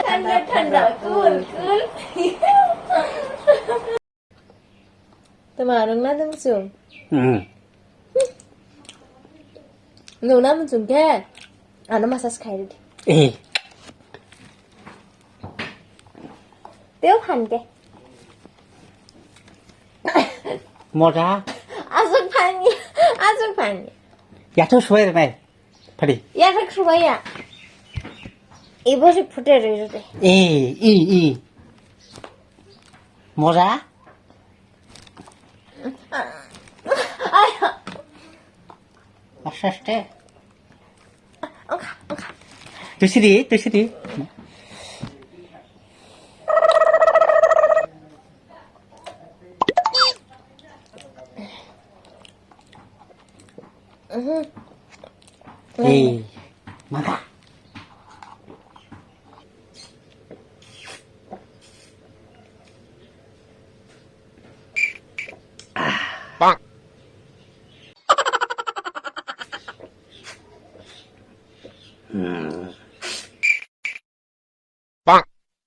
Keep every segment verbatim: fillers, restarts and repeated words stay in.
Thanda, thanda, cool, cool. Tama, nwng na nwng sung? Hmm. Nwng na nwng sung khe? Ano massage khai rwdi. Eh. Teo phan khe. Moja? Aswk phan ya, aswk phan ya. Yathok suwai rwnai. Phadi. Yathok suwai ya. Ibo se phuter rwdi. Eh, eh, eh. Moja? Aste aste. Twi sidi, twi sidi. Ei, mangkha.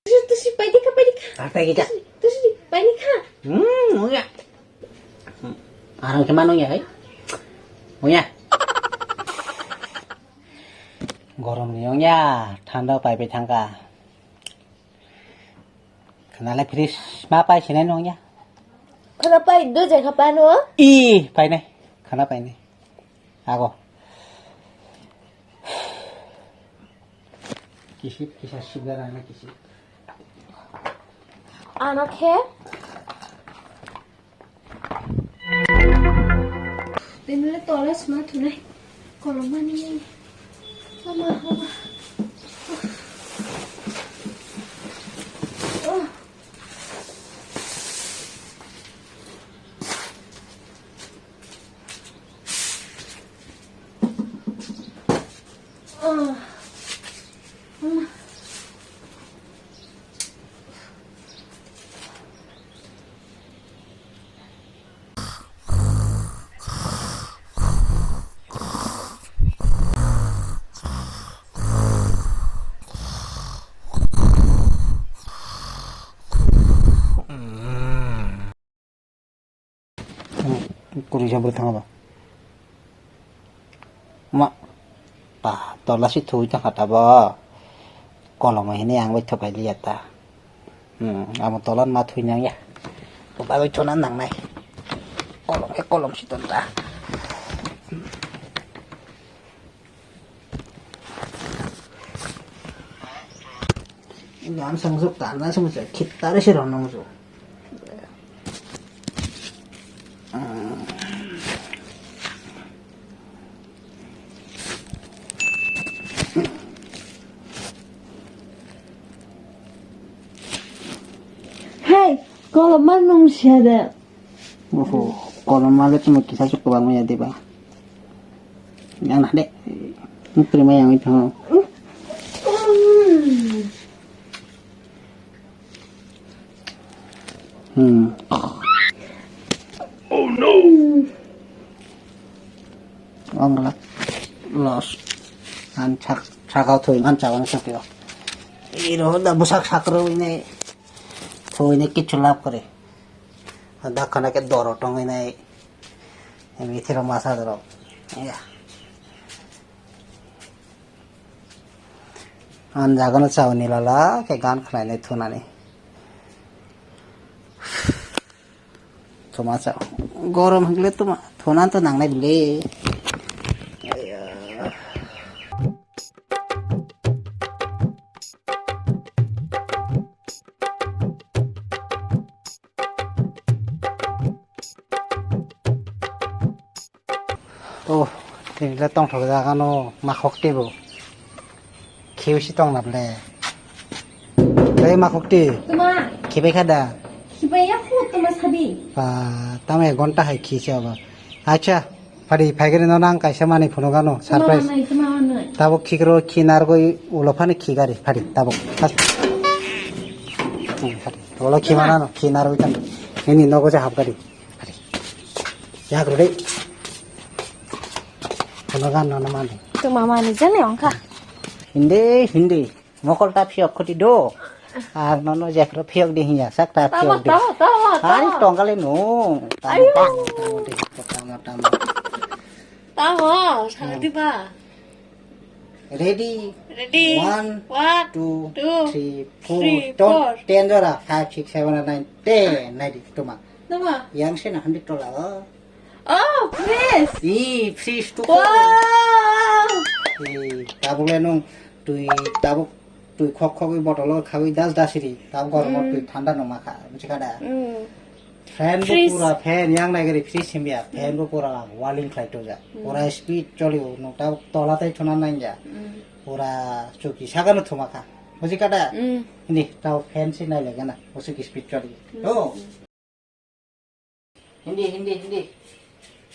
Tusi, tusi, paidi kha, paidi kha. Ah, paidi kha. Tusi, tusi, paidi kha. Hmm, oh ya. Arang khe mano ya, hai. Oh ya. Gorom ni ong ya, thanda pai pai thangka. Khana le fridge ma pai sinai nong ya. Khana pai do je kha pano? I, pai nai. Khana pai nai. Ago. Kisip, kisa sibra rana kisip. Ano khe? Tini le tola sma thunai. Kolomani. Mama, mama. Oh. Kuri sabri thang ba. Ma, pa, tola si thui ta khata ba. Kolom hini ang bai thokai liya ta. Hmm, amo tolan ma thui nang ya. Ko ba bai thona nang nai. Kolom ke kolom si ton ta. Ini ang sang suk ta na sama sa khit ta re si ron nang su. Hey, kolom ma nung siya de. Oho, kolom ma le tuma kisa suk kobang ya de ba. Yang nah de. Nukri ma yang itu. Hmm. Oh no. Ang la los. Ang chak chakao thui ang chakao na sakyo. Iro da busak sakro ini. Thui ini kichu lap kore. Da khana ke doro tong ini. Ini thiro masa doro. Ya. Ang jagano chao ni lala ke gan khnai nai thunani. Thuma chao. Gorom hwngle tuma thuna to nangnai bile. Oh, tini le tongthok jaga no makhok tebo. Khiu si tong na ble. Tei makhok ti. Tuma. Khibai kha da. Khibai ya khu tuma sabi. Ba, tamo ek ghonta hai khi se abo. Acha, phari phaigari no nang kaisa mani phunuk ano, surprise. Tuma manai, tuma manai. Tabo khikro khinar goi ulo phani khigari, phari, tabo. Phari. Ulo khimana no, khinar goi kan. Ini nogo ja hapgari. Phari. Ya gro dei. Logan no mani. Tu mama ni jani ongkha. Hindi, hindi. Mokol ta phiyok khoti do. Ang nono jephro phiyok di hiya, sak ta Tamo, phiyok di. Tamo, tamo, Ari tamo. Tongkale no. Tamo, Ayo. Tamo, tamo, tamo, tamo. Tamo, Hmm. Santi ba. Ready? Ready. One, One, two, two, three, four. Three, Don't four. Ten jora. Five, six, seven, eight, nine, ten. Nai di, tuma. Tuma. Yang se na hundred tola, oh. Oh, fresh. Ih, fresh to Wow. Ih, tabuk le nung twi tabuk twi khok khogwi botolo khawi das dasiri. Tabuk gormo Mm. Twi thanda no makha, buji kha da? Mm. Fan bo Fresh. Pura fan yang nai gari fresh himya. Fan bo pura waling khlai toja. Mm. Pura speed choli o, nung tabuk tola tai thuna nangya. Mm. Pura chuki saka no thuma kha. Buji kha da? Mm. Ni tabuk fan si nai le gana. O chuki speed choli. Mm. Oh. Mm. Hindi, hindi, hindi.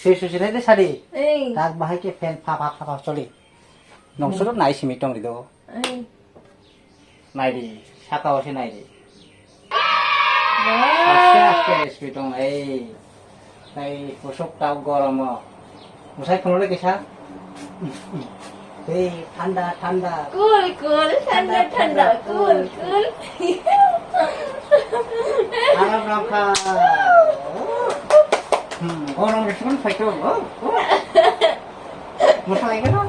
Sui, sui, sui, hindi, sadi. Ei. Tak bahai ke fan pha, pha, pha, pha, choli. Nong suru nai simi tong di do. Ei. Nai di, saka o se nai di. Wow. Aste, aste, simi tong, ei. Ei, usuk tau gorom o. Musai phone le kisa. Ei, thanda, thanda. Cool, cool, thanda, thanda, cool, cool. Aram ram kha. Hmm, gorong ni sukun phaito. Oh, oh. Musai kano.